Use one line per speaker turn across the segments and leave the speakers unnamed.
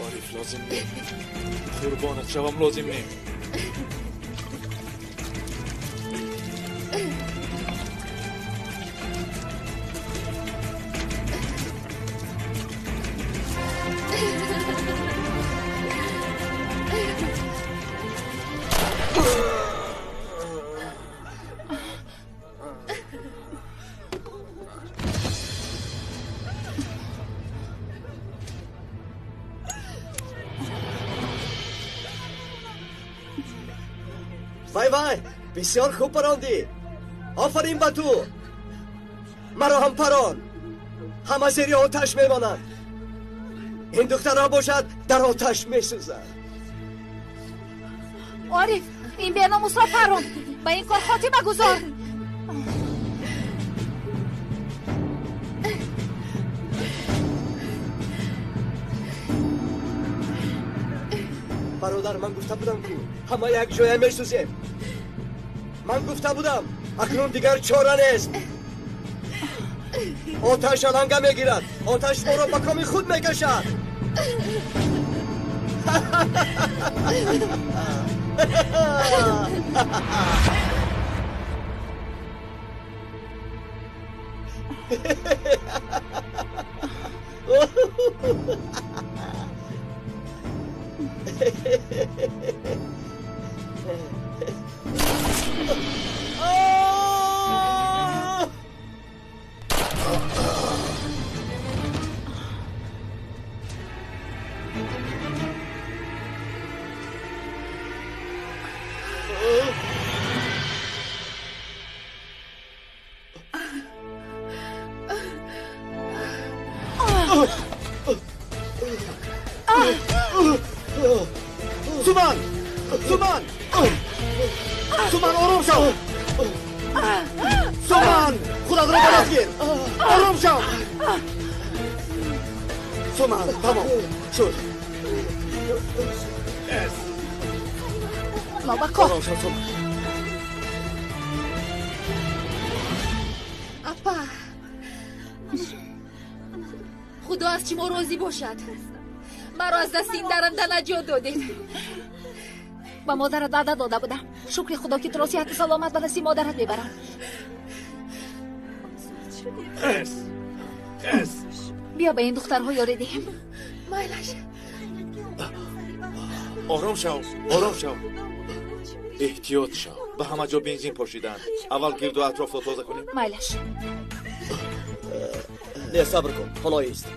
Ориф, лозим не. Қурбонат шавам, лозим не.
Вай вай, бисёр хуб парондӣ. Офарин ба ту. Маро ҳам парон. Ҳама зери оташ мемонанд. Ин духтарҳо бошад дар оташ месӯзанд.
Ориф, ин беномусро парон. Ба ин кор хотима гузор.
Бародар, ман гуфта будам, ки ҳама як ҷоя месӯзем. Ман гуфта будам, акнун дигар чора нест. Оташ аланга мегирад. Оташ моро ба коми худ мекашад. Суман! Суман! Суман, ором шав! Суман! Худатро ба даст гир! Ором шав! Суман, тамом шуд.
Нобакор.
Ором шав, Суман.
Апа, худо аз шумо розӣ бошад. Маро аз дасти ин даранда наҷот додед. Ба модарат ваъда дода будам. Шукри худо, ки туро сиҳату саломат ба дасти модарат мебарам. Биё ба ин духтарҳо ёрӣ диҳем.
Майлаш.
Ором шав, ором шав. Эҳтиёт шав. Ба ҳама ҷо бензин пошиданд. Аввал гирду атрофро тоза кунем.
Майлаш.
Не, сабр кун, ҳоло ист.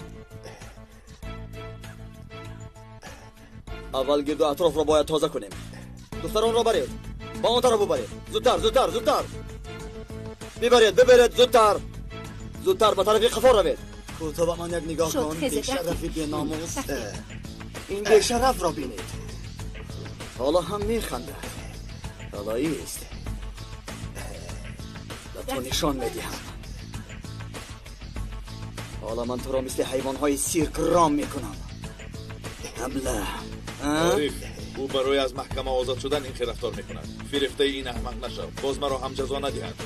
Аввал гирду атрофро бояд тоза кунем. Духтаронро баред. Ба он тараф бубаред. Зудтар, зудтар, зудтар. Бибаред, бибаред, зудтар. Зудтар ба тарафи қафо равед. Ту ба ман як нигоҳ
Шуд,
кун,
хезед,
бешарафи беномус.
Рафтем.
Ин бешарафро бинед. Ҳоло ҳам механдад. Ҳоло ист. Ба ту нишон медиҳам. Ҳоло ман туро мисли ҳайвонҳои сирк ром мекунам. Ҳамла.
Ориф, ӯ барои аз маҳкама озод шудан ин хел рафтор мекунад. Фирефтаи ин аҳмақ нашав. Боз маро ҳам ҷазо надиҳад.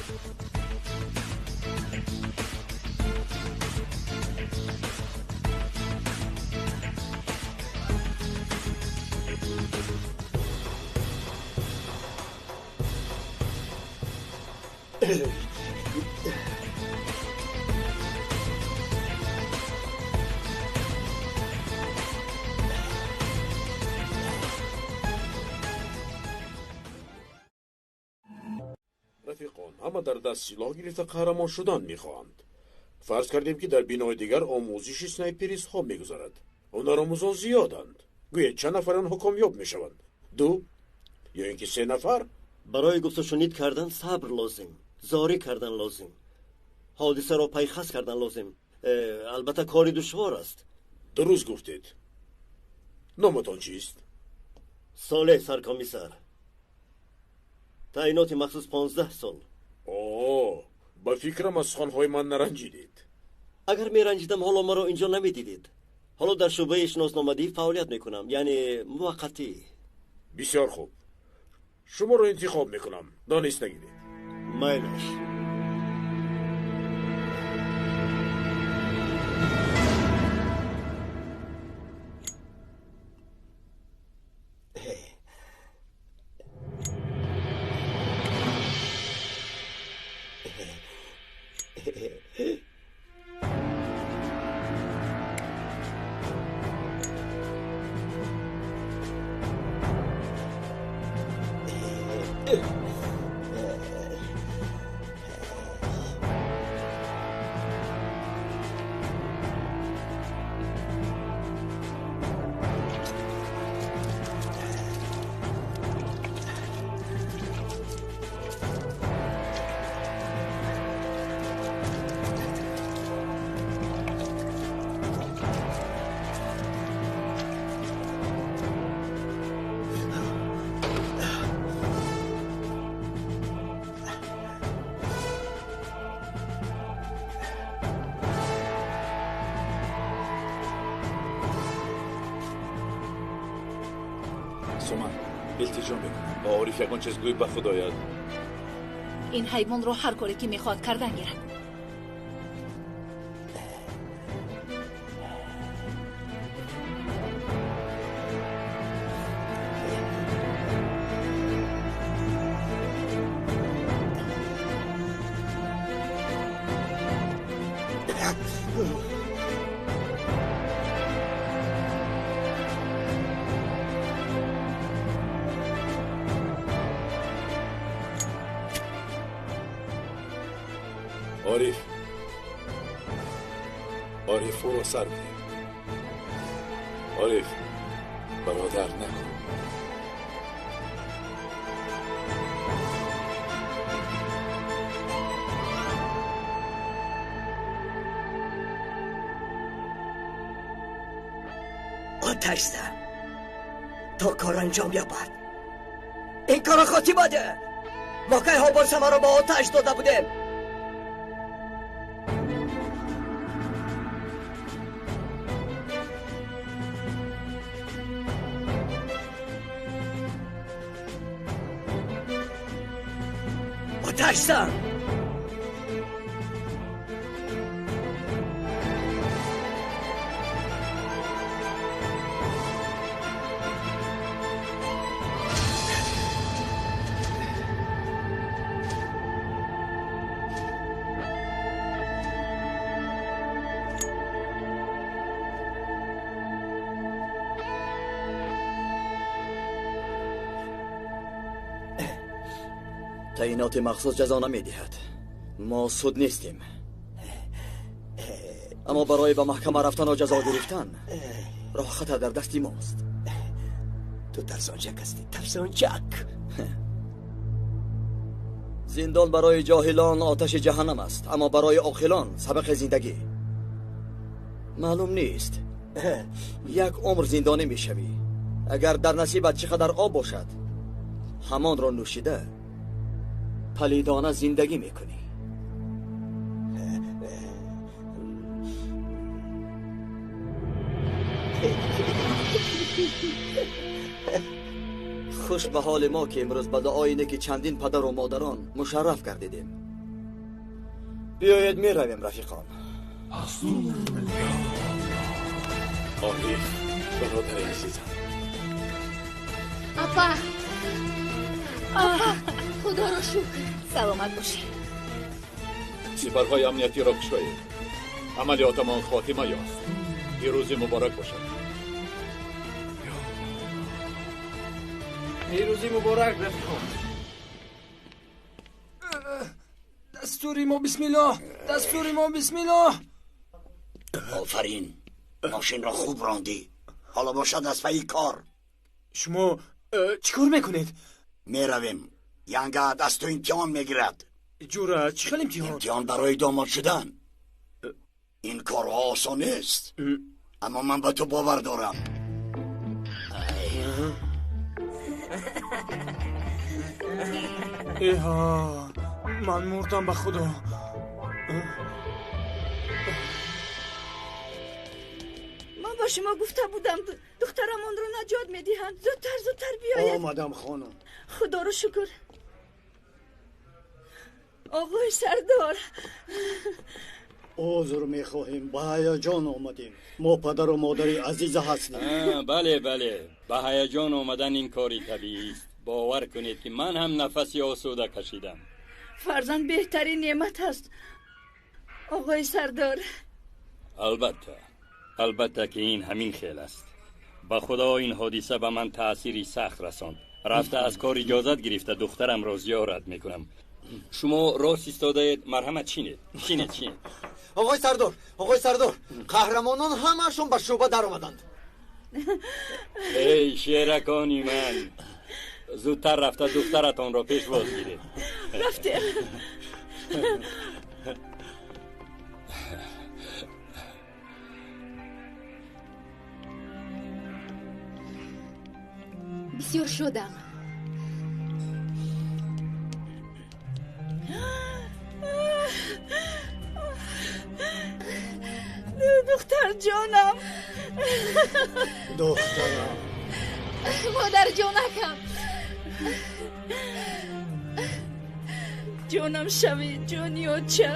Рафиқон, ҳама дар даст силоҳ гирифта қаҳрамон шудан мехоҳанд. Фарз кардем, ки дар бинои дигар омӯзиши снайперистҳо мегузарад. Ҳунаромӯзон зиёданд. Гӯед, чанд нафар онҳо комёб мешаванд? Ду ё ин ки се нафар?
Барои гуфтушунид кардан сабр лозим, зорӣ кардан лозим, ҳодисаро пайхас кардан лозим. Албатта, кори душвор аст.
Дуруст гуфтед. Номатон чист?
Солеҳ, саркомиссар. Таъиноти махсус 15 сол.
О, ба фикрам, аз суханҳои ман наранҷидед.
Агар меранҷидам, ҳоло маро инҷо намедидед. Ҳоло дар шӯъбаи шиносномадиҳӣ фаъолият мекунам, яъне муваққатӣ.
Бисёр хуб. Шуморо интихоб мекунам. Дониста гиред.
Майлаш.
Суман, илтиҷо мекунам. Ба Ориф ягон чиз гӯй, ба худояд.
Ин ҳайвонро ҳар коре ки мехоҳад кардан гирад.
Ориф, Ориф, ӯро сар кунем. Ориф, бародар, накун.
Оташ зад то кор анҷом ёбад. Ин корро хотима деҳ. Мо кайҳо бор самаро ба оташ дода будем. Оташ зад.
Таъиноти махсус ҷазо намедиҳад. Мо суд нестем. Аммо барои ба маҳкама рафтану ҷазо гирифтан роҳ хатар дар дасти мост.
Ту тарсончак ҳастӣ, тарсончак.
Зиндон барои ҷоҳилон оташи ҷаҳаннам аст, аммо барои оқилон сабақи зиндагӣ. Маълум нест, як умр зиндонӣ мешавӣ. Агар дар насибат чӣ қадар об бошад, ҳамонро нӯшида палидона зиндагӣ мекунӣ. Хуш ба ҳоли мо, ки имрӯз ба дуои неки чандин падару модарон мушарраф гардидем. Биёед меравем, рафиқон.
Ориф, бародари азизам.
Апа, апа, худоро шукр. Саломат бошӣ.
Сипарҳои амниятиро кушоед. Амалиётамон хотима ёфт. Пирӯзӣ муборак бошад.
Пирӯзӣ муборак, рафиқон. Дастури мо бисмиллоҳ, дастури мо бисмиллоҳ.
Офарин, мошинро хуб рондӣ. Ҳоло бошад аз пайи кор.
Шумо чӣ кор мекунед?
Меравем. Янга аз ту имтиҳон мегирад.
Ҷура, чӣ хел имтиҳон?
Имтиҳон барои домод шудан. Ин корҳо осон нест, аммо ман ба ту бовар дорам.
Эҳа, ман мурдам ба худо.
Ман ба
Ба шумо гуфта будам, духтарамонро наҷот медиҳанд. Зудтар, зудтар биёед.
Омадам, хонум.
Худоро шукр. Оғои сардор.
Узр мехоҳем, ба ҳаяҷон омадем. Мо падару модари азиза ҳастем.
Бале, бале, ба ҳаяҷон омадан ин кори табиист. Бовар кунед, ки ман ҳам нафаси осуда кашидам.
Фарзанд беҳтарин неъмат аст, оғои сардор.
Албатта, албатта, ки ин ҳамин хел аст. Ба худо, ин ҳодиса ба ман таъсири сахт расонд. Рафта аз кор иҷозат гирифта, духтарамро зиёрат мекунам. Шумо рост истодаед, марҳамат, шинед, шинед, шинед.
Оғои сардор, оғои сардор, қаҳрамонон ҳамаашон ба шӯъба даромаданд.
Эй шеракони ман, зудтар рафта духтаратонро пешвоз гиред.
Рафтем.
Бисёр шодам.
Духтар ҷонам.
Духтарам.
Модар ҷонакам.
Ҷонам шавӣ, ҷони оча.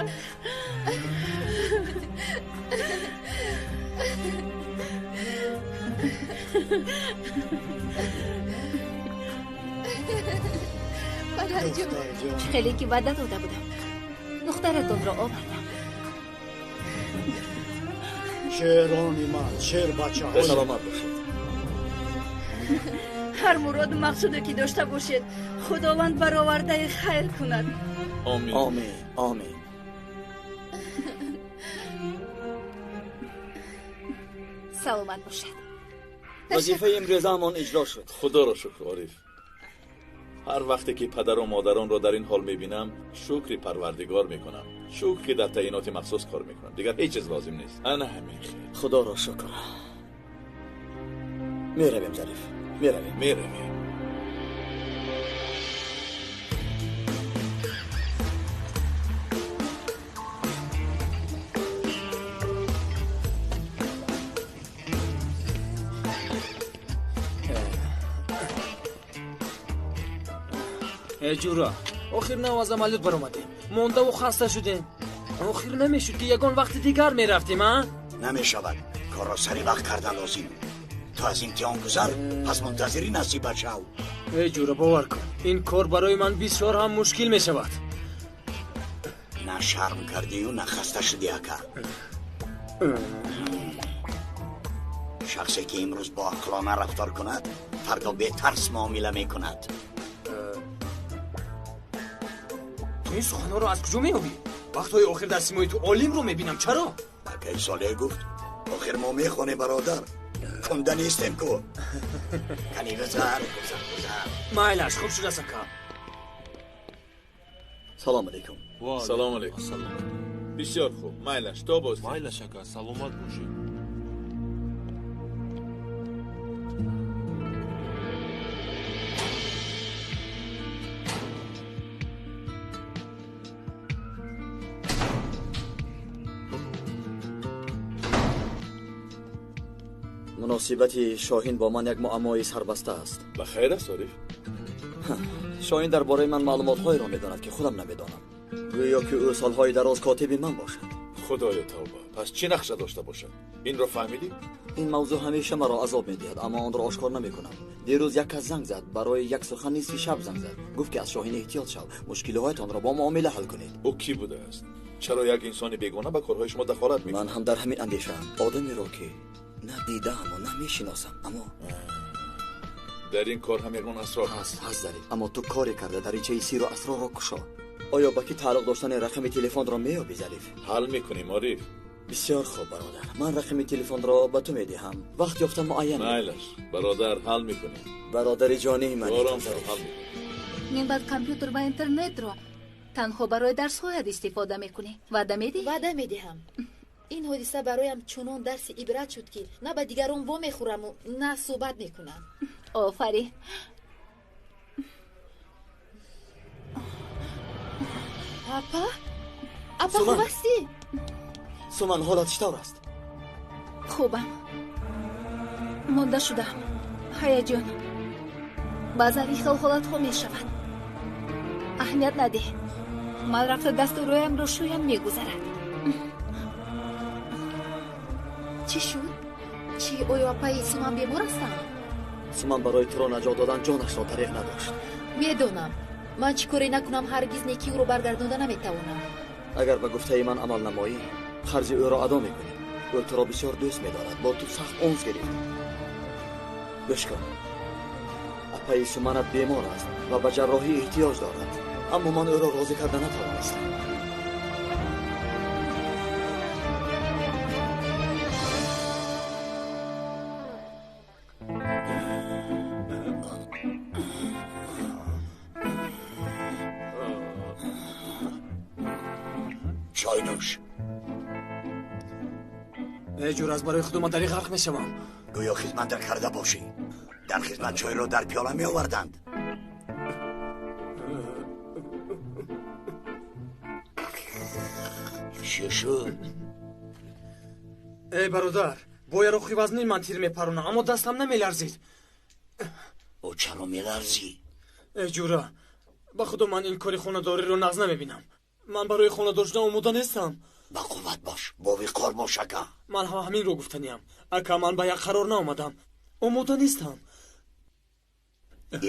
Падарҷон, хеле ки ваъда дода будам, духтаратонро овардам.
Шерони ман, шер бачаҳо.
Саломат бошед.
Ҳар муроду мақсуде ки дошта бошед, Худованд баровардаи хайр кунад.
Омин.
Омин, омин.
Саломат бошад.
Вазифаи имрӯзаамон иҷро шуд.
Худоро шукр, Ориф. Ҳар вақте ки падару модаронро дар ин ҳол мебинам, шукри Парвардигор мекунам. Шукр, ки дар таъиноти махсус кор мекунам. Дигар ҳеҷ чиз лозим нест. Ана ҳамин хел.
Худоро шукр. Меравем, Зариф, меравем.
Меравем.
Э ҷура, охир нав аз амалиёт баромадем, мондаву хаста шудем. Охир намешуд, ки ягон вақти дигар мерафтем, а?
Намешавад, корро сари вақт кардан лозим. Ту аз имтиҳон гузар, пас мунтазири насиба шав.
Э ҷура, бовар кун, ин кор барои ман бисёр ҳам мушкил мешавад.
На шарм кардию, на хаста шудӣ, ака. Шахсе ки имрӯз бо ақлона рафтор кунад, фардо бетарс муомила мекунад.
Ту ин суханҳоро аз куҷо меёбӣ? Вақтҳои охир дар симои ту олимро мебинам, чаро?
Акаи Солеҳ гуфт, охир мо мехонем, бародар, кунда нестем ку. Кани гузар, гузар, гузар.
Майлаш, хуб шудааст, ака.
Салом алейкум.
Салом алейкум. Бисёр хуб, майлаш, то боз.
Майлаш, ака, саломат бошед.
Муносибати Шоҳин бо ман як муаммои сарбаста аст.
Ба хайр аст, Ориф?
Шоҳин дар бораи ман маълумотҳоеро медонад, ки худам намедонам. Гӯё ки ӯ солҳои дароз котиби ман бошад.
Худоё тавба, пас чӣ нақша дошта бошад? Инро фаҳмидӣ?
Ин мавзӯъ ҳамеша маро азоб медиҳад, аммо онро ошкор намекунам. Дирӯз як кас занг зад, барои як сухан нисфи шаб занг зад. Гуфт, ки аз Шоҳин эҳтиёт шав, мушкилиҳоятонро бо муомила ҳал кунед.
Ӯ кӣ будааст? Чаро як инсони бегона ба корҳои шумо дахолат мекунад?
Ман ҳам дар ҳамин андешаам. Одамеро ки на дидааму на мешиносам, аммо
дар ин кор ҳам ягон асрор
ҳаст. Ҳаст, Зариф, аммо ту коре карда даричаи сиру асрорро кушо. Оё ба кӣ тааллуқ доштани рақами телефонро меёбӣ, Зариф?
Ҳал мекунем, Ориф.
Бисёр хуб, бародар, ман рақами телефонро ба ту медиҳам. Вақт ёфта муайян.
Майлаш, бародар, ҳал мекунем.
Бародари ҷонии ман.
Ором шав, ҳал мекунем.
Мин баъд компютер ва интернетро танҳо барои дарсҳоят истифода мекунӣ. Ваъда медиҳӣ?
Ваъда медиҳам. Ин ҳодиса бароям чунон дарси ибрат шуд, ки на ба дигарон вомехӯраму, на суҳбат мекунам.
Офарин.
Апа, апа, хуб ҳастӣ?
Суман, ҳолат чӣ тавр аст?
Хубам. Монда шудам. Ҳаяҷон. Баъзан ин хел ҳолатҳо мешавад. Аҳамият надеҳ. Ман рафта дасту рӯямро шӯям, мегузарад.
Чӣ шуд? Чӣ, оё апаи Суман бемор ҳастанд?
Суман барои туро наҷот додан ҷонашро тариқ надошт.
Медонам. Ман чӣ коре накунам, ҳаргиз некӣ ӯро баргардонда наметавонам.
Агар ба гуфтаи ман амал намоӣ, қарзи ӯро адо мекунӣ. Ӯ туро бисёр дӯст медорад, бо ту сахт унс гирифт. Гӯш кун. Апаи Суманат бемор аст ва ба ҷарроҳӣ эҳтиёҷ дорад. Аммо ман ӯро розӣ карда натавонистам.
Чой нӯш.
Э ҷур, аз барои худу ман дар ғарқ мешавам.
Гӯё хизмат дар карда бошӣ. Дар хизмат чойро дар пиёла меоварданд. Чӣ шуд?
Эй бародар, бо яроқи вазнин ман тир мепаронам, аммо дастам намеларзид.
Ӯ чаро меларзӣ?
Эй ҷура, ба худо ман ин кори хонадориро нағз намебинам. Ман барои хонадор шудан омода нестам.
Ба қувват бош, бовиқор бош, ака.
Ман ҳам ҳаминро гуфтаниям. Ака, ман ба як қарор наомадам. Омода нестам.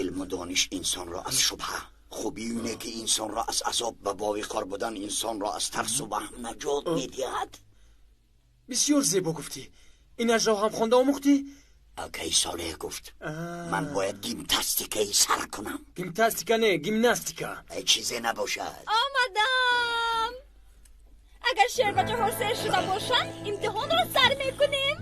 Илму дониш инсонро аз шубҳа, хубию неки инсонро аз азоб ва бовиқор будан инсонро аз тарсу ваҳм наҷот медиҳад.
Бисёр зебо гуфтӣ. Инашро ҳам хонда омӯхтӣ?
Акаи Солеҳ гуфт, ман бояд гимнастикаи сар кунам.
Гимнастика не, гимнастика.
Чизе набошад.
Омадам. Агар шербачаҳо сер шуда бошанд, имтиҳонро сар мекунем.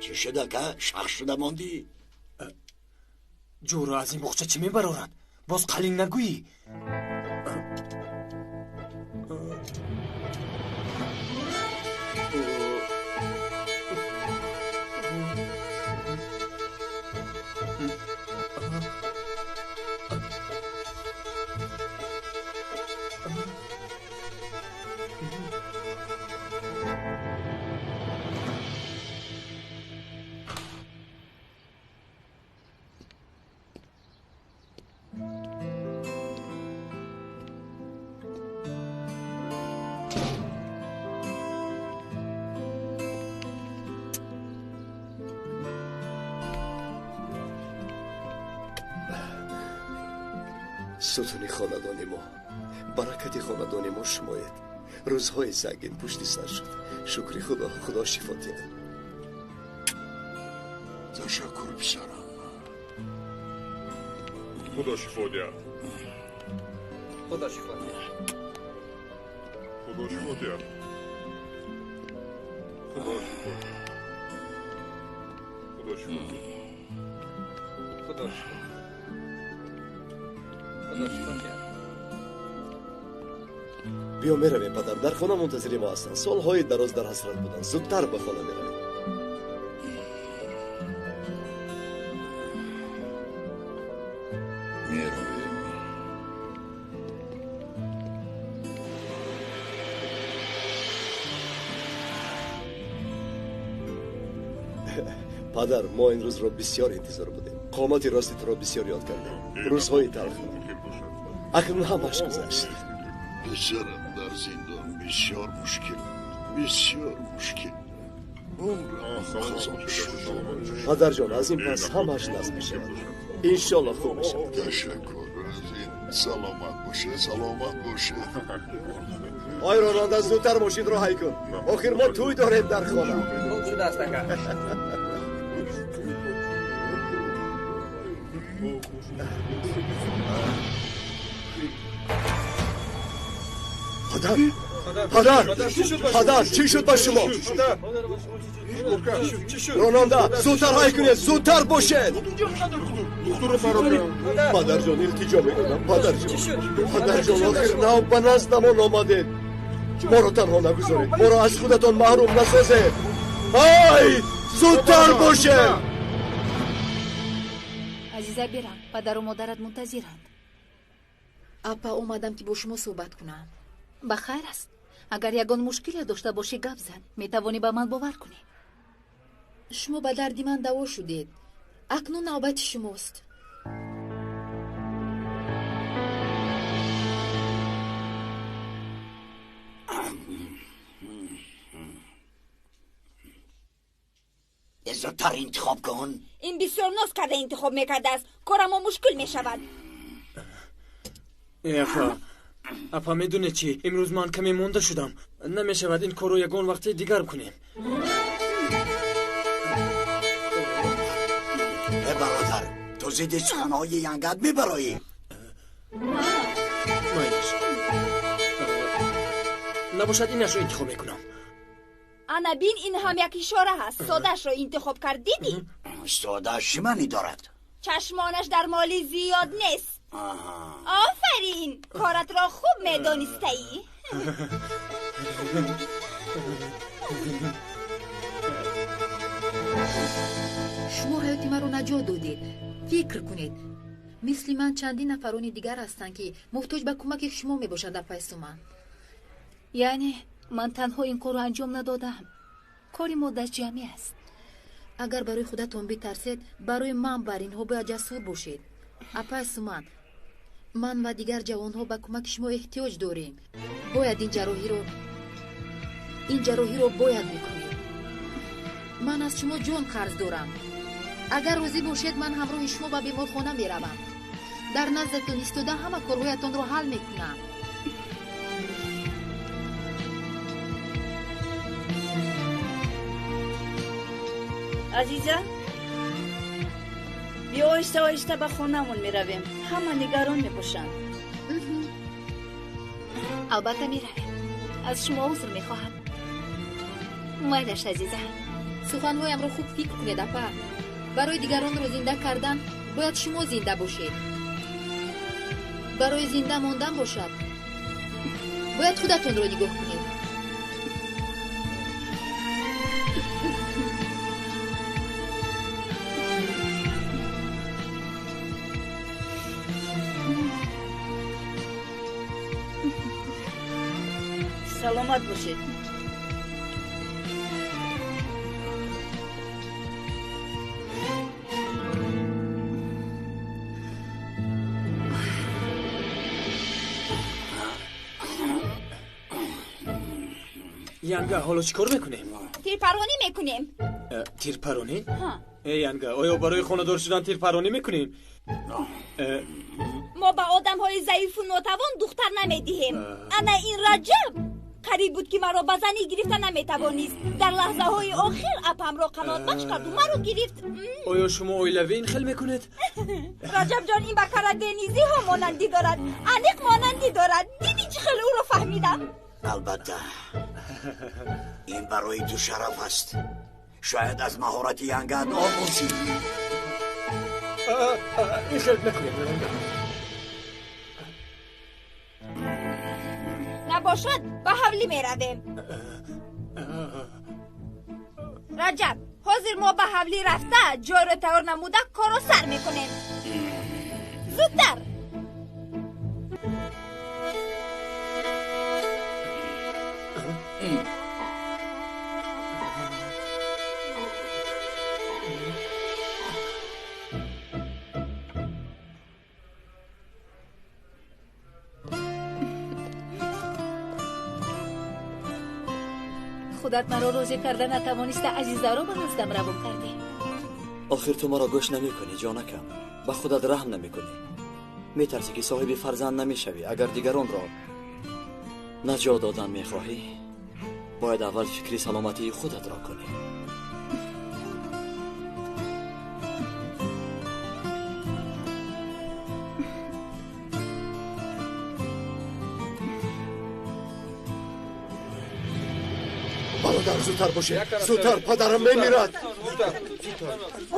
Чӣ шуд, ака? Шах шуда мондӣ?
Ҷура, аз ин буғча чӣ мебарорад? Боз қалин нагӯӣ.
Сутуни хонадони мо, баракати хонадони мо шумоед. Рӯзҳои сангин пушти сар шуд. Шукри Худо, Худо шифо диҳад.
Ташаккур, писарам.
Худо шифо диҳад.
Худо шифо диҳад.
Худо шифо диҳад. Худо шифо диҳад. Худо шифо диҳад.
Худо шифо диҳад. Худо шифо диҳад.
Биё меравем, падар. Дар хона мунтазири мо ҳастанд. Солҳои дароз дар ҳасрат буданд. Зудтар ба хона меравем.
Меравем.
Падар, мо ин рӯзро бисёр интизор будем. Қомати рости туро бисёр ёд кардем. Рӯзҳои талх. Акнун ҳамаш гузашт.
Писарам, дар зиндон бисёр мушкил, бисёр мушкил. Умрам хазон шуд.
Падарҷон, аз ин пас ҳамаш насб мешавад. Иншолло хуб мешавад.
Ташаккур аз ин. Саломат боше, саломат боше.
Ой ронанда, зудтар мошинро ҳай кун. Охир мо тӯй дорем дар хона.
Хуб шудааст, ака.
Падар, падар, падар, чӣ шуд ба шумо? Ронанда, зудтар ҳай кунед, зудтар бошед. Падарҷон, илтиҷо мекунам, падарҷон. Падарҷон, охир нав ба наздамон омадед. Моро танҳо нагузоред, моро аз худатон маҳрум насозед. Ай, зудтар бошед.
Азиза, бирам, падару модарат мунтазиранд.
Апа, омадам ки бо шумо суҳбат кунам.
Ба хайр аст. Агар ягон мушкиле дошта бошӣ, гап зан. Метавонӣ ба ман бовар кунӣ.
Шумо ба дарди ман даво шудед. Акнун навбати шумост.
Зудтар интихоб кун.
Ин бисёр ноз карда интихоб мекардааст. Корамо мушкил мешавад.
Апа, апа, медонед чӣ? Имрӯз ман каме монда шудам. Намешавад ин корро ягон вақте дигар кунем.
Э бародар, ту зидди суханҳои янгат мебароӣ.
Майлаш. Набошад, инашро интихоб мекунам.
Ана бин, ин ҳам як ишора ҳаст. Содаашро интихоб кард, дидӣ?
Содааш чӣ маънӣ дорад?
Чашмонаш дар моли зиёд нест. Офарин, коратро хуб медонистаӣ.
Шумо ҳаёти маро наҷот додед. Фикр кунед, мисли ман чандин нафарони дигар ҳастанд, ки муҳтоҷ ба кӯмаки шумо мебошанд, апай Суман.
Яъне ман танҳо ин корро анҷом надодаам. Кори мо дастҷамъӣ аст.
Агар барои худатон битарсед, барои ман бар инҳо бояд ҷасур бошед. Апай Суман, ман ва дигар ҷавонҳо ба кӯмаки шумо эҳтиёҷ дорем. Бояд ин ҷарроҳиро бояд бикунем. Ман аз шумо ҷон қарз дорам. Агар розӣ бошед, ман ҳамроҳи шумо ба беморхона меравам. Дар наздатон истода ҳама корҳоятонро ҳал мекунам.
Азиза, биё оҳиста оҳиста ба хонаамон меравем. Ҳама нигарон мебошанд.
Албатта меравем. Аз шумо узр мехоҳам. Майлаш, азиза.
Суханҳоямро хуб фикр кунед, апа. Барои дигаронро зинда кардан бояд шумо зинда бошед. Барои зинда мондан бошад, бояд худатонро нигоҳ кунед.
Саломат бошед.
Янга, ҳоло чӣ кор мекунем?
Тирпаронӣ мекунем.
Тирпаронӣ? Э Янга, оё барои хонадор шудан тирпаронӣ мекунем?
Мо ба одамҳои заифу нотавон духтар намедиҳем. Ана ин Раҷаб қариб буд, ки маро ба занӣ гирифта наметавонист. Дар лаҳзаҳои охир апамро қаноатбахш карду маро гирифт.
Оё шумо оилавӣ ин хел мекунед?
Раҷабҷон, ин ба караденизиҳо монандӣ дорад. Аниқ монандӣ дорад. Дидӣ чӣ хел ӯро фаҳмидам?
Албатта, ин барои ту шараф аст. Шояд аз маҳорати янгат омӯзӣ.
Ин хел накунем.
Набошад, ба ҳавлӣ меравем. Раҷаб, ҳозир мо ба ҳавлӣ рафта ҷойро тайёр намуда корро сар мекунем. Зудтар.
Худат маро розӣ карда натавониста, азизаро ба наздам равон кардӣ.
Охир ту маро гӯш намекунӣ, ҷонакам. Ба худат раҳм намекунӣ. Метарсӣ, ки соҳиби фарзанд намешавӣ. Агар дигаронро наҷот додан мехоҳӣ, бояд аввал фикри саломатии худатро кунӣ.
Бародар, зудтар бошед, зудтар, падарам мемирад.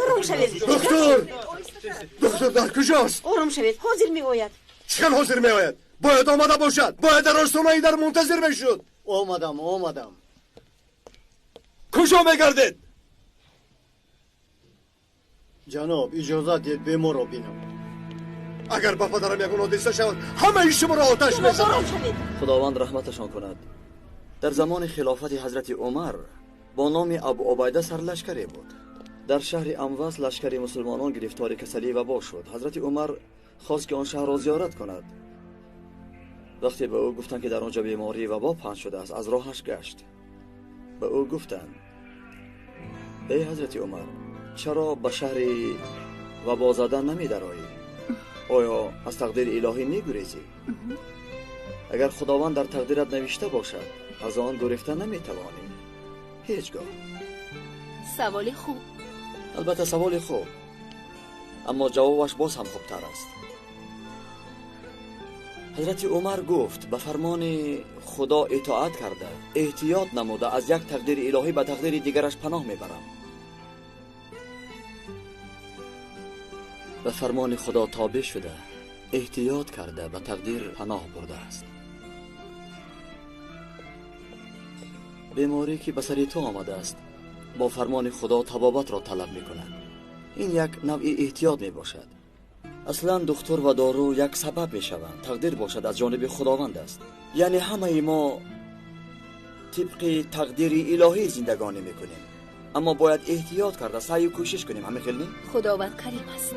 Ором шавед.
Доктор, доктор дар куҷост?
Ором шавед, ҳозир меояд.
Чӣ хел ҳозир меояд? Бояд омада бошад. Бояд дар остонаи дар мунтазир мешуд.
Омадам, омадам.
Куҷо мегардед?
Ҷаноб, иҷозат диҳед беморро бинам.
Агар ба падарам ягон ҳодиса шавад, ҳамаи шуморо оташ мезанам.
Худованд раҳматашон кунад. Дар замони хилофати ҳазрати Умар бо номи Абу Убайда сарлашкаре буд. Дар шаҳри Амвас лашкари мусулмонон гирифтори касалии вабо шуд. Ҳазрати Умар хост ки он шаҳрро зиёрат кунад. Вақте ба ӯ гуфтанд ки дар он ҷо бемории вабо паҳн шудааст, аз роҳаш гашт. Ба ӯ гуфтанд: эй ҳазрати Умар, чаро ба шаҳри вабозада намедароӣ? Оё аз тақдири илоҳӣ мегурезӣ? Агар Худованд дар тақдират навишта бошад, аз он гурехта наметавонӣ ҳеҷ гоҳ.
Саволи хуб.
Албатта саволи хуб, аммо ҷавобаш боз ҳам хубтар аст. Ҳазрати Умар гуфт: ба фармони Худо итоат карда, эҳтиёт намуда, аз як тақдири илоҳӣ ба тақдири дигараш паноҳ мебарам. Ба фармони Худо тобеъ шуда, эҳтиёт карда, ба тақдир паноҳ бурдааст. Беморӣ ки ба сари ту омадааст, бо фармони Худо табобатро талаб мекунад. Ин як навъи эҳтиёт мебошад. Аслан духтур ва дору як сабаб мешаванд. Тақдир бошад аз ҷониби Худованд аст. Яъне ҳамаи мо тибқи тақдири илоҳӣ зиндагонӣ мекунем, аммо бояд эҳтиёт карда саъю кӯшиш кунем. Ҳамин хел не?
Худованд карим аст.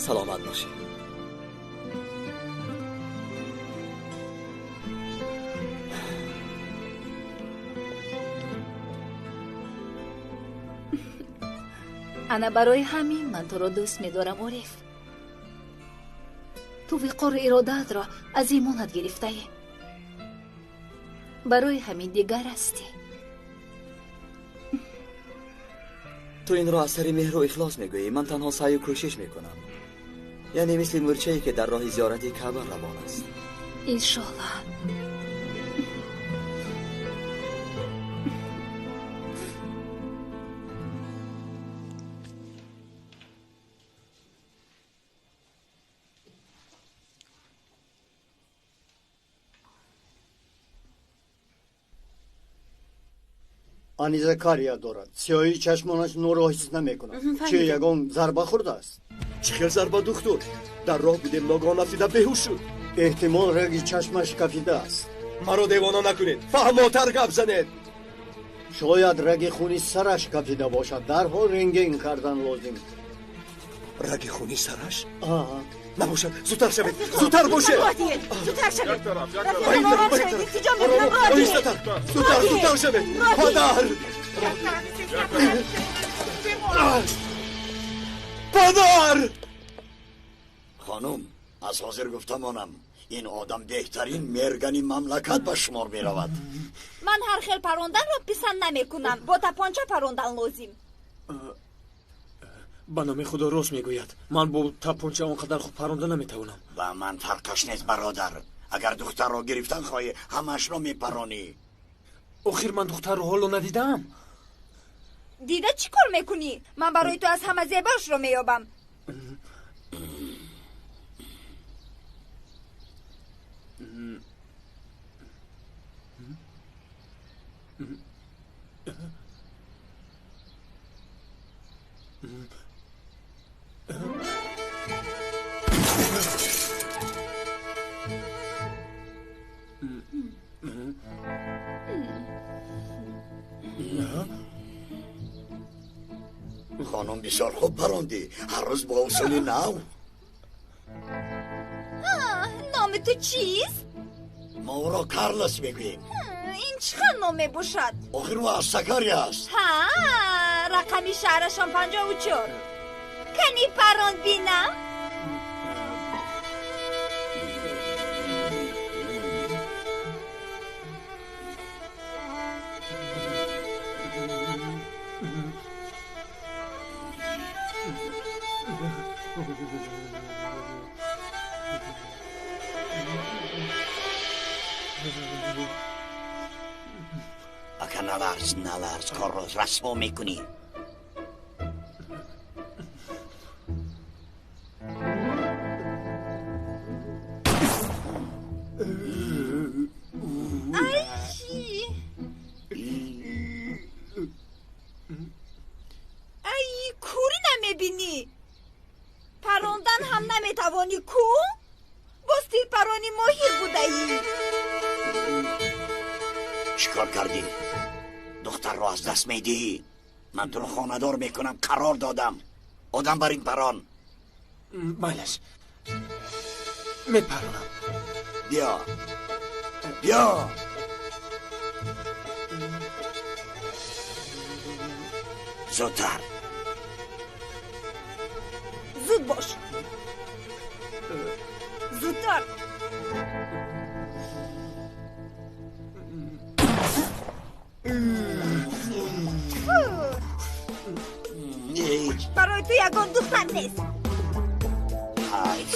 Саломат бошед.
Ана барои ҳамин ман туро дӯст медорам, Ориф. Ту виқору иродаатро аз имонат гирифтаӣ. Барои ҳамин дигар ҳастӣ.
Ту инро аз сари меҳру ихлос мегӯӣ. Ман танҳо саъю кӯшиш мекунам. Яъне мисли мӯрчае ки дар роҳи зиёрати Каъба равон аст.
Иншоаллоҳ.
Аниза кария дорад. Сиёҳии чашмонаш нурро ҳис намекунад. Чи ягон зарба хӯрдааст?
Чӣ хел зарба, духтур? Дар роҳ будем, ногоҳ нафтида беҳуш шуд.
Эҳтимол раги чашмаш кафидааст.
Маро девона накунед, фаҳмотар гап занед.
Шояд раги хуни сараш кафида бошад. Дарҳол рентген кардан лозим.
Раги хуни сараш? Набошад, зудтар шавед, зудтар бошед.
Зудтар шавед.
Оҳистатар, зудтар, зудтар шавед. Падар! Падар!
Хонум, аз ҳозир гуфтамонам, ин одам беҳтарин мергани мамлакат ба шумор меравад.
Ман ҳар хел паронданро писанд намекунам. Бо тапонча парондан лозим.
Ба номи Худо рост мегӯяд. Ман бо тапонча он қадар хуб паронда наметавонам.
Ба ман фарқаш нест, бародар. Агар духтарро гирифтан хоҳӣ, ҳамаашро мепаронӣ.
Охир ман духтарро ҳоло надидаам.
Дида чӣ кор мекунӣ? Ман барои ту аз ҳама зебоашро меёбам.
Хонум, бисёр хуб парондӣ. Ҳар рӯз бо усули нав.
Номи ту чист?
Мо ӯро Карлос мегӯем.
Ин чӣ хел ном мебошад?
Охир ӯ аз Сакария аст.
Ҳа, рақами шаҳрашон 54. Кани паронд бинам?
Ака, наларз, наларз, корро расво мекунӣ.
Ай, кӯрӣ намебинӣ? Парондан ҳам наметавонӣ ку? Боз тирпарони моҳир будаӣ.
Чӣ кор кардӣ? Духтарро аз даст медиҳӣ. Ман туро хонадор мекунам, қарор додам. Одам бар ин парон.
Майлаш, мепаронам.
Биё, биё. Зудтар.
Зуд бош, зудтар. Барои ту ягон духтар нест.
Ҳайф.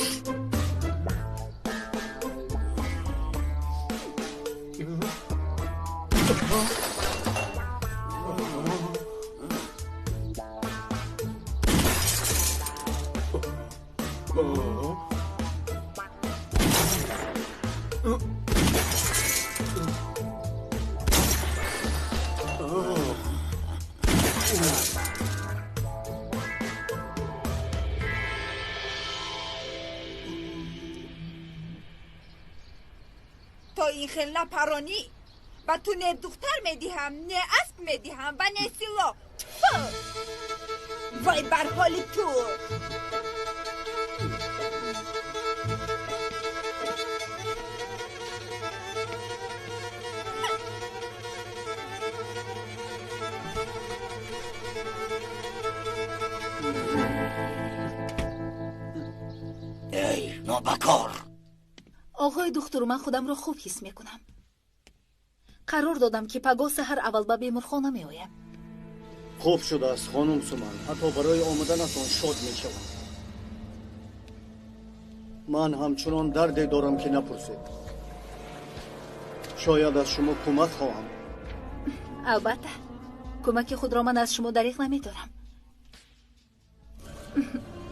То ин хел напаронӣ, ба ту не духтар медиҳам, не асп медиҳам ва не силоҳ. Тфу! Вой бар ҳоли ту!
Эй, нобакор!
Оғои духтур, ман худамро хуб ҳис мекунам. Қарор додам, ки пагоҳ саҳар аввал ба беморхона меоям.
Хуб шудааст, хонум Суман. Ҳатто барои омаданатон шод мешавам. Ман ҳамчунон дарде дорам, ки напурсед. Шояд аз шумо кӯмак хоҳам.
Албатта, кӯмаки худро ман аз шумо дариғ намедорам.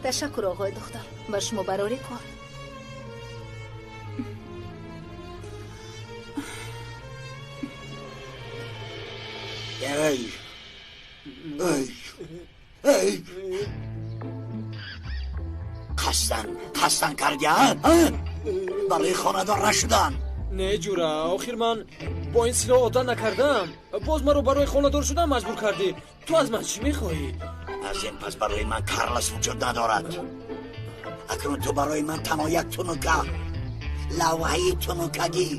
Ташаккур, оғои духтур, ба шумо барори кор.
Эй, эй, эй! Қасдан, қасдан кардӣ, а? Барои хонадор нашудан.
Не, ҷура, охир ман бо ин силоҳ одат накардам. Боз маро барои хонадор шудан маҷбур кардӣ. Ту аз ман чӣ мехоҳӣ?
Аз ин пас барои ман Карлос вуҷуд надорад. Акнун ту барои ман танҳо як тунука, лавҳаи тунукагӣ.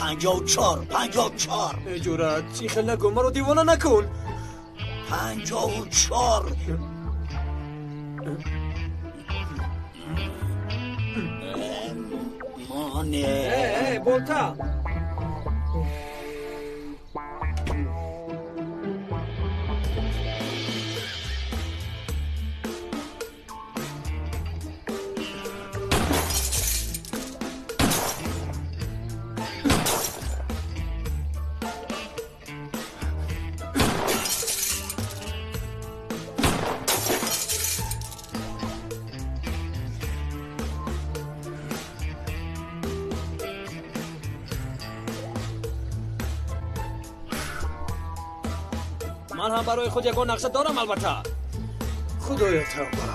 54, 54.
Э, ҷура, чӣ хел нагӯ, маро девона накун.
54. Моне.
Э, болта. Ман ҳам барои худ ягон нақша дорам, албатта. Худоё, тавба.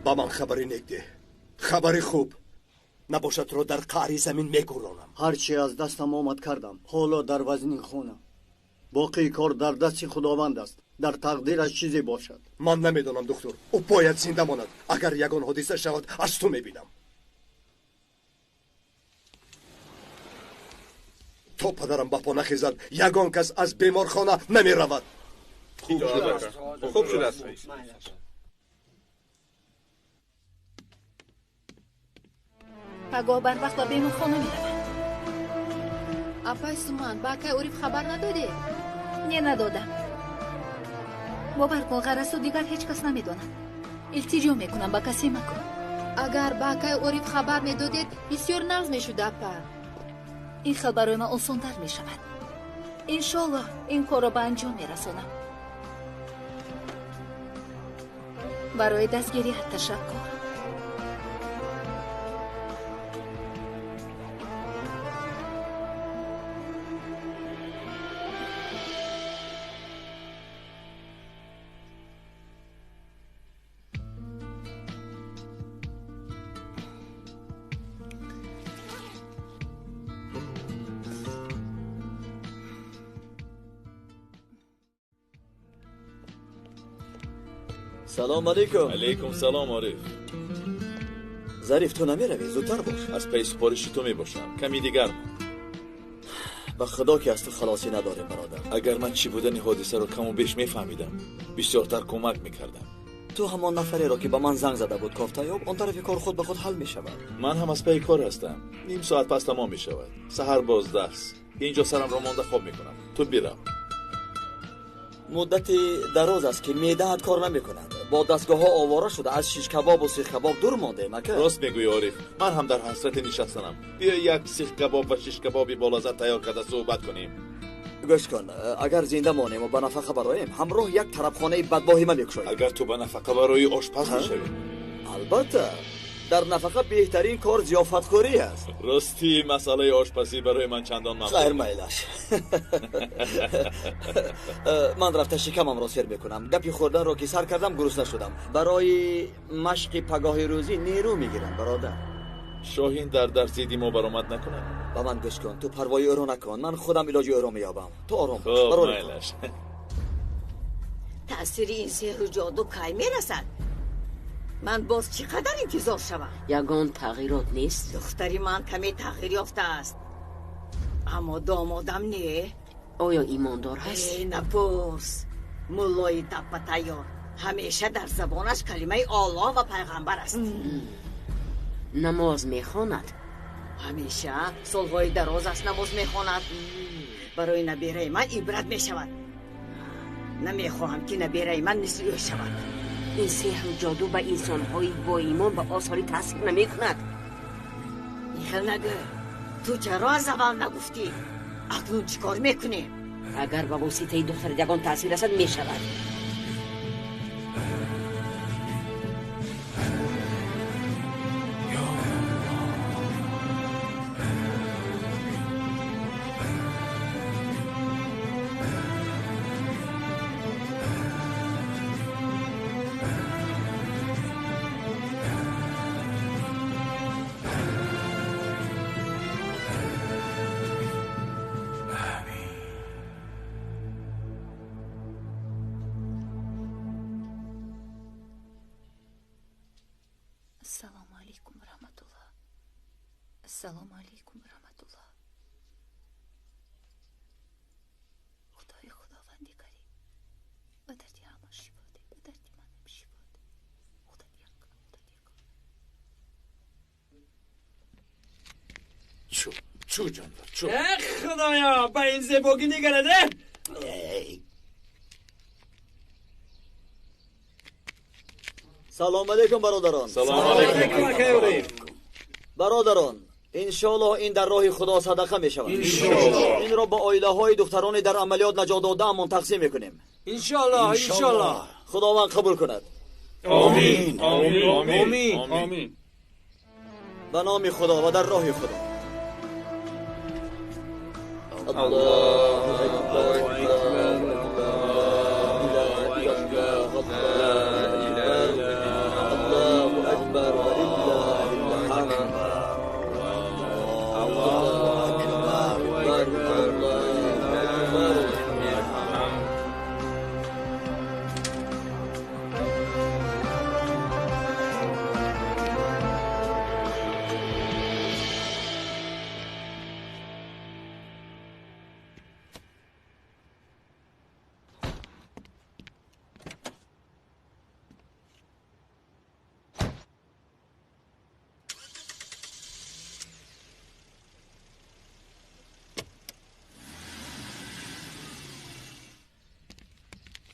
Ба ман хабари нек деҳ, хабари хуб. Набошад, туро дар қаъри замин мегӯронам.
Ҳарчи аз дастам омад кардам. Ҳоло дар вазни хона. Боқии кор дар дасти Худованд аст. Дар тақдираш чизе бошад.
Ман намедонам, духтур. Ӯ бояд зинда монад. Агар ягон ҳодиса шавад, аз ту мебинам. То падарам ба по нахезад, ягон кас аз беморхона намеравад.
Хуб шудааст, хуб шудааст.
Пагоҳ барвақт ба беморхона меравам.
Апай Суман, ба акай Ориф хабар надодед?
Не, надодам. Бовар кун, ғаразу дигар ҳеҷ кас намедонад. Илтиҷо мекунам, ба касе макун.
Агар ба акай Ориф хабар медодед, бисёр нағз мешуд, апа.
Ин хел барои ман осонтар мешавад. Иншоллоҳ, ин корро ба анҷом мерасонам. Барои дастгирият ташаккур.
Салом алейкум.
Алейкум салом, Ориф.
Зариф, ту намеравӣ? Зудтар бош.
Аз паи супориши ту мебошам. Ками дигар.
Ба худо ки аз ту халосӣ надорем, бародар.
Агар ман чӣ будани ҳодисаро каму беш мефаҳмидам, бисёртар кӯмак мекардам.
Ту ҳамон нафареро ки ба ман занг зада буд кофта ёб, он тарафи кор худ ба худ ҳал мешавад.
Ман ҳам аз паи кор ҳастам. Ним соат пас тамом мешавад. Саҳар боз дарс. Инҷо сарамро монда хоб мекунам. Ту бирав.
Муддати дароз аст ки меъдаат кор намекунад. Бо дастгоҳҳо овора шуда аз шишкабобу сихкабоб дур мондем, ака.
Рост мегӯӣ, Ориф. Ман ҳам дар ҳасрати нишастанам. Биё як сихкабоб ва шишкабоби болаззат тайёр карда суҳбат кунем.
Гӯш кун, агар зинда монем ва ба нафақа бароем, ҳамроҳ як тарабхонаи бадбоҳима мекушоем.
Агар ту ба нафақа барои ошпаз мешавӣ?
Албатта, дар нафақа беҳтарин кор зиёфатхӯрӣ аст.
Ростӣ, масъалаи ошпазӣ барои ман чандон мақбул.
Хайр, майлаш. Ман рафта шикамамро сер мекунам. Гапи хӯрданро ки сар кардам, гурусна шудам. Барои машқи пагоҳи рӯзӣ нерӯ мегирам, бародар.
Шоҳин дар дарс зидди мо баромад накунад.
Ба ман гӯш кун, ту парвои ӯро накун. Ман худам илоҷи ӯро меёбам. Ту ором бош.
Хуб, майлаш.
Таъсири ин сеҳру ҷоду кай мерасад? Ман боз чӣ қадар интизор шавам?
Ягон тағйирот нест?
Духтари ман каме тағйир ёфтааст, аммо домодам не.
Оё имондор ҳаст?
Э, напурс. Муллои даппа тайёр. Ҳамеша дар забонаш калимаи Оллоҳ ва пайғамбар аст.
Намоз мехонад?
Ҳамеша солҳои дароз аст намоз мехонад. Барои набераи ман ибрат мешавад. Намехоҳам ки набераи ман мисли ӯ шавад.
Ин сеҳру ҷоду ба инсонҳои боимон ба осонӣ таъсир намекунад.
Ин хел нагӯ. Ту чаро аз аввал нагуфтӣ? Акнун чӣ кор мекунем?
Агар ба воситаи духтар ягон таъсир расад, мешавад.
Ассалому алайкум ва раҳматуллоҳ. Ассалому алайкум ва раҳматуллоҳ. Худои Худованди карим, ба дарди ҳама шифо деҳ, ба дарди манам шифо деҳ. Худат як, Худат як.
Чу, чу ҷонвар, чу.
Э, Худоё, ба ин зебогӣ нигарад, э?
Салом алейкум, бародарон.
Салом алейкум,
акай Ориф.
Бародарон, иншоаллоҳ ин дар роҳи Худо садақа мешавад.
Иншоаллоҳ.
Инро ба оилаҳои духтарони дар амалиёт наҷот додаамон тақсим мекунем.
Иншоаллоҳ, иншоаллоҳ.
Худованд қабул кунад.
Омин, омин, омин.
Ба номи Худо ва дар роҳи Худо. Аллоҳу акбар. Аллоҳу акбар ва лиллаҳил ҳамд. Аллоҳу акбар. Аллоҳу акбар.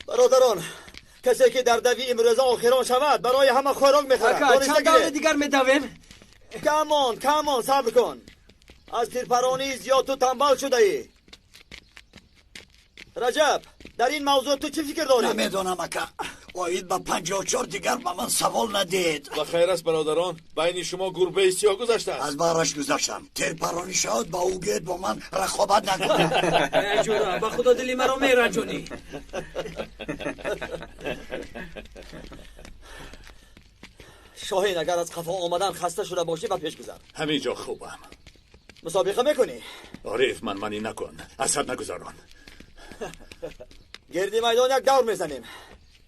Бародарон, касе ки дар дави имрӯза охирон шавад, барои ҳама хӯрок мехӯрад.
Ака, чанд даври дигар медавем?
Камон, камон, сабр кун. Аз тирпаронии зиёд ту танбал шудаӣ. Раҷаб, дар ин мавзӯъ ту чӣ фикр дорӣ?
Намедонам, ака. Оид ба 54 дигар ба ман савол надиҳед.
Ба хайр аст, бародарон. Байни шумо гурбаи сиёҳ гузаштааст.
Аз баҳраш гузаштам. Тирпаронӣ шавад, ба ӯ гӯед бо ман рақобат накунад.
Э, ҷура, ба худо дили маро меранҷонӣ.
Шоҳин, агар аз қафо омадан хаста шуда бошӣ, ба пеш гузар.
Ҳамин ҷо хубам.
Мусобиқа мекунӣ?
Ориф, ман манӣ накун. Асад нагузарон.
Гирди майдон як давр мезанем.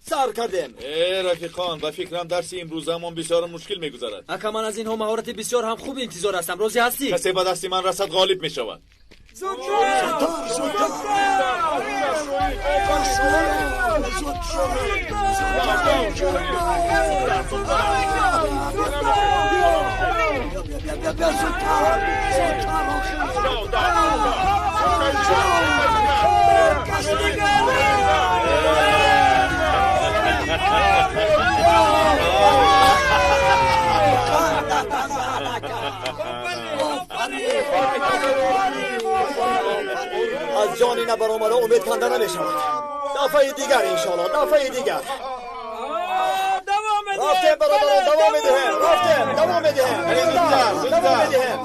Сар кардем.
Э, рафиқон, ба фикрам дарси имрӯзаамон бисёр мушкил мегузарад.
Ака, ман аз инҳо маҳорати бисёр ҳам хуб интизор ҳастам. Розӣ ҳастӣ?
Касе ба дасти ман расад, ғолиб мешавад.
Зудтар, зудтар!
Аз ҷони набаромада умед канда намешавад. Дафъаи дигар, иншоалло, дафъаи дигар. Рафтем, бародарон, давом медиҳем. Рафтем, давом медиҳем. Давом медиҳем.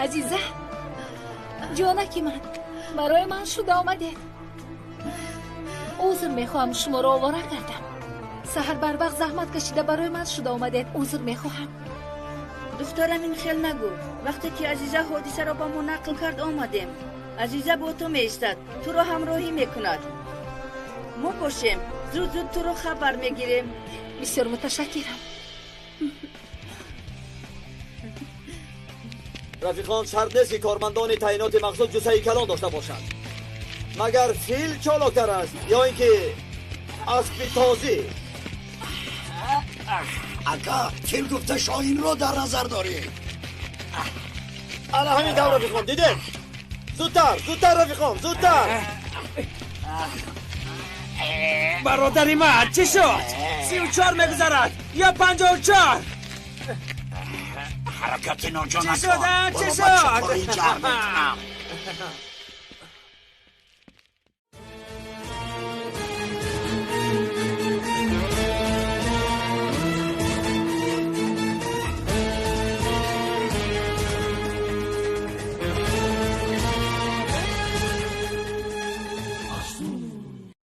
Азиза, ҷонаки ман, барои ман шуда омадед. Узр мехоҳам, шуморо овора кардам. Саҳар барвақт заҳмат кашида барои ман шуда омадед. Узр мехоҳам.
Духтарам, ин хел нагӯ. Вақте ки Азиза ҳодисаро ба мо нақл кард, омадем. Азиза бо ту меистад, туро ҳамроҳӣ мекунад. Мо бошем, зуд зуд туро хабар мегирем.
Бисёр муташаккирам.
Рафиқон, шарт нест, ки кормандони таъиноти махсус ҷуссаи калон дошта бошанд. Магар фил чолоктар аст ё ин ки аспи тозӣ?
Ака, фил гуфта шоҳинро дар назар дорӣ.
Ана ҳамин тавр, рафиқон, дидед? Зудтар, зудтар, рафиқон, зудтар!
Бародари ман, чӣ шуд? 34 мегузарад ё 54?
Ҳаракати ноҷо
Чӣ
накун.
шуд, а? Чӣ
Баро, ба
шуд?
чуқурӣ ҷамъ мекунам.